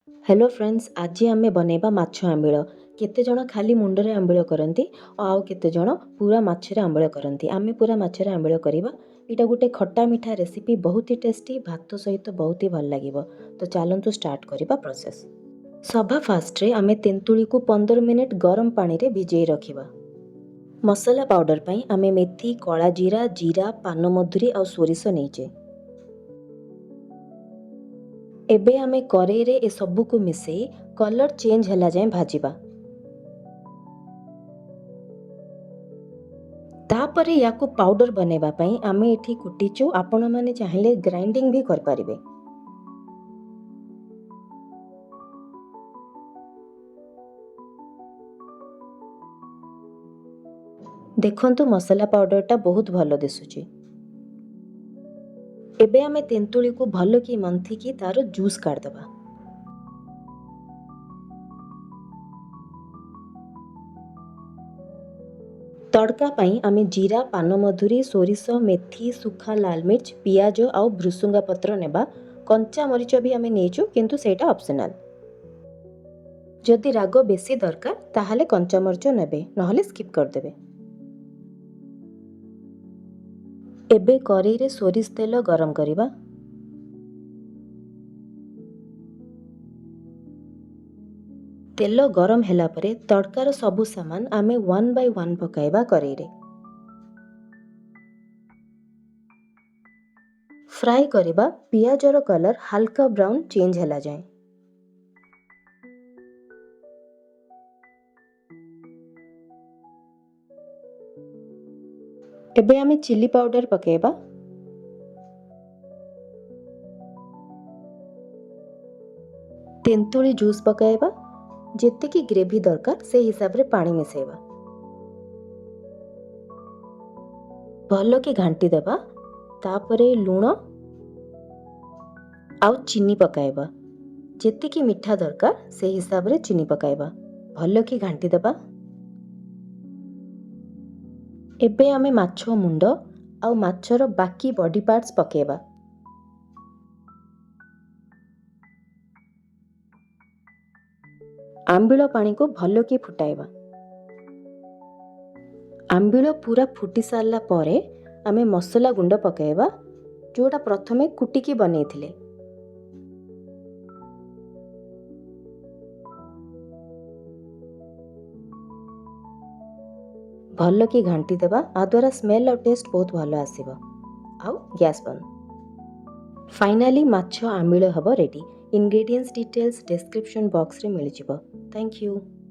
Hello friends, ଆଜି ଆମେ ବନେଇବା ମାଛ ଆମ୍ବିଳ। କେତେଜଣ ଖାଲି ମୁଣ୍ଡରେ ଆମ୍ବିଳ କରନ୍ତି, ଆଉ କେତେଜଣ ପୁରା ମାଛରେ ଆମ୍ବିଳ କରନ୍ତି। ଆମେ ପୁରା ମାଛରେ ଆମ୍ବିଳ କରିବା। ଏଇଟା ଗୋଟେ ଖଟା ମିଠା ରେସିପି, ବହୁତ ହି ଟେଷ୍ଟି, ଭାତ ସହିତ ବହୁତ ହି ଭଲ ଲାଗିବ। ତ ଚାଲନ୍ତୁ ଷ୍ଟାର୍ଟ କରିବା ପ୍ରୋସେସ୍। ସଭା ଫାଷ୍ଟରେ ଆମେ ତେନ୍ତୁଳିକୁ 15 ମିନିଟ୍ ଗରମ ପାଣିରେ ଭିଜେଇ ରଖିବା। ମସଲା ପାଉଡ଼ର ପାଇଁ ଆମେ ମେଥି, କଳା ଜିରା, ଜିରା, ପାନମଧୁରୀ ଆଉ ସୋରିଷ ନେଇଛେ। ଏବେ ଆମେ କରେଇରେ ଏସବୁକୁ ମିଶେଇ କଲର୍ ଚେଞ୍ଜ ହେଲା ଯାଏଁ ଭାଜିବା। ତାପରେ ୟାକୁ ପାଉଡ଼ର ବନେଇବା ପାଇଁ ଆମେ ଏଠି କୁଟିଛୁ। ଆପଣମାନେ ଚାହିଁଲେ ଗ୍ରାଇଣ୍ଡିଙ୍ଗ ବି କରିପାରିବେ। ଦେଖନ୍ତୁ, ମସଲା ପାଉଡ଼ରଟା ବହୁତ ଭଲ ଦିଶୁଛି। ଏବେ ଆମେ ତେନ୍ତୁଳିକୁ ଭଲକି ମନ୍ଥିକି ତାର ଜୁସ୍ କାଢ଼ିଦେବା। ତଡ଼କା ପାଇଁ ଆମେ ଜିରା, ପାନମଧୁରୀ, ସୋରିଷ, ମେଥି, ଶୁଖା ଲାଲ ମିର୍ଚ, ପିଆଜ ଆଉ ଭୃସୁଙ୍ଗା ପତ୍ର ନେବା। କଞ୍ଚା ମରିଚ ବି ଆମେ ନେଇଛୁ, କିନ୍ତୁ ସେଇଟା ଅପସନାଲ୍। ଯଦି ରାଗ ବେଶୀ ଦରକାର, ତାହେଲେ କଞ୍ଚା ମରିଚ ନେବେ, ନହେଲେ ସ୍କିପ୍ କରିଦେବେ। ଏବେ କରେଇରେ ସୋରିଷ ତେଲ ଗରମ କରିବା। ତେଲ ଗରମ ହେଲା ପରେ ତଡ଼କାର ସବୁ ସାମାନ ଆମେ ୱାନ୍ ବାଇ ୱାନ୍ ପକାଇବା କରେଇରେ। ଫ୍ରାଏ କରିବା ପିଆଜର କଲର୍ ହାଲକା ବ୍ରାଉନ୍ ଚେଞ୍ଜ ହେଲା ଯାଏଁ। ଏବେ ଆମେ ଚିଲି ପାଉଡର ପକାଇବା। ତେନ୍ତୁଳି ଜୁସ୍ ପକାଇବା। ଯେତିକି ଗ୍ରେଭି ଦରକାର, ସେଇ ହିସାବରେ ପାଣି ମିଶାଇବା। ଭଲକି ଘାଣ୍ଟି ଦେବା। ତାପରେ ଲୁଣ ଆଉ ଚିନି ପକାଇବା। ଯେତିକି ମିଠା ଦରକାର, ସେଇ ହିସାବରେ ଚିନି ପକାଇବା। ଭଲକି ଘାଣ୍ଟି ଦେବା। ଏବେ ଆମେ ମାଛ ମୁଣ୍ଡ ଆଉ ମାଛର ବାକି ବଡି ପାର୍ଟସ୍ ପକାଇବା। ଆମ୍ବିଳ ପାଣିକୁ ଭଲକି ଫୁଟାଇବା। ଆମ୍ବିଳ ପୁରା ଫୁଟି ସାରିଲା ପରେ ଆମେ ମସଲା ଗୁଣ୍ଡ ପକାଇବା, ଯେଉଁଟା ପ୍ରଥମେ କୁଟିକି ବନେଇଥିଲେ। ଭଲକି ଘାଣ୍ଟି ଦେବା। ଆ ଦ୍ୱାରା ସ୍ମେଲ୍ ଆଉ ଟେଷ୍ଟ ବହୁତ ଭଲ ଆସିବ। ଆଉ ଗ୍ୟାସ୍ ବନ୍ଦ। ଫାଇନାଲି ମାଛ ଆମ୍ବିଳ ହେବ ରେଡ଼ି। ଇନଗ୍ରେଡ଼ିଏଣ୍ଟସ୍ ଡିଟେଲ୍ସ ଡେସ୍କ୍ରିପସନ୍ ବକ୍ସରେ ମିଳିଯିବ। Thank you.